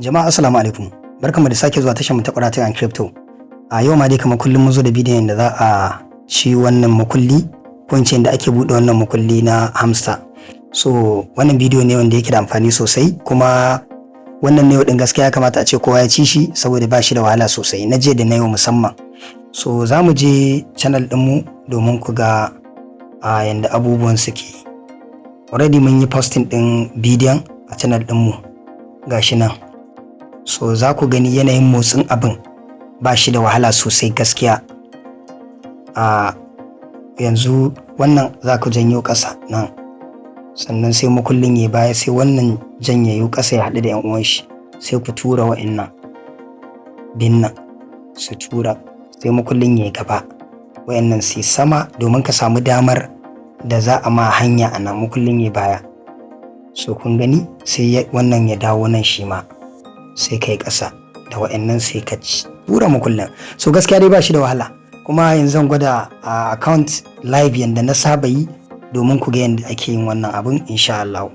Jama'a, assalamu alaikum. Barkanmu da sake zuwa tashar mu ta Ƙwarata and Crypto. A yau ma dai kamar kullum mun zo da bidiyon da za a ci wannan makulli, ko in ce da ake buɗe wannan makulli na Hamster. So wannan bidiyo ne wanda yake da amfani sosai, kuma wannan ne din gaskiya ya kamata a ce kowa ya ci shi saboda ba shi da wahala sosai, na jiya da na yau musamman. So za mu je channel ɗinmu domin ku ga a yanda abubuwan suke. Already mun yi posting ɗin bidiyon a channel ɗinmu, gashi nan. So za ku gani yanayin motsin abin ba shi da wahala sosai gaskiya. A yanzu wannan za ku janyo ƙasa nan, sannan sai makullin ya baya, sai wannan janyayo ƙasa ya haɗu da 'yan uwan shi, sai ku tura wa'innan binnan su tura, sai makullin ya gaba, wa'innan sai sama domin ka samu damar da za a ma hanya a nan, makullin ya baya. So kun gani, sai wannan ya dawo nan shi ma, sai kai ƙasa da wa'annan, sai ka tura makullin. So gaskiya dai ba shi da wahala, kuma yanzu zan gwada a account live yanda na saba yi domin ku ga yanda ake yin wannan abun insha Allah.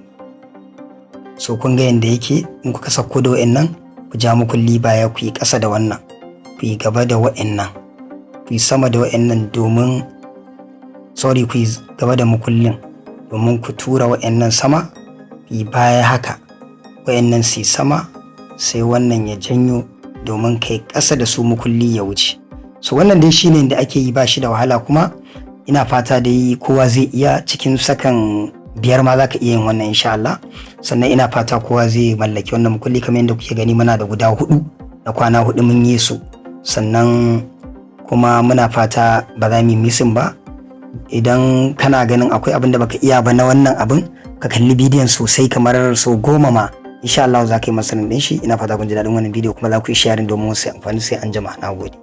So kun ga yanda yake. In kuka sauko da wa'annan, ku ja makulli baya, ku yi ƙasa da wannan, ku yi gaba da wa'annan, ku yi sama da wa'annan domin, sorry, ku yi gaba da makullin domin ku tura wa'annan sama, ku yi baya haka, wa'annan su sama, sai wannan ya janyo domin kai ƙasa da su, mukulli ya wuce. So wannan dai shine da ake yi, ba shi da wahala, kuma ina fata dai kowa zai iya. Cikin sakan 5 ma za ka iya yin wannan insha Allah. Sannan ina fata kowa zai mallaki wannan mukulli. Kamar yadda kuke gani, muna da guda hudu na kwana 4 mun yi su. Sannan kuma muna fata ba za mu yi missing ba. Idan kana ganin akwai abin da baka iya ba na wannan abin, ka kalli bidiyon sosai kamar sau 10 ma, insha Allah za ka yi mastering din shi. Ina fata kun ji daɗin wannan bidiyo kuma za ku yi sharing domin wasu amfani. Sai an jima, na gode.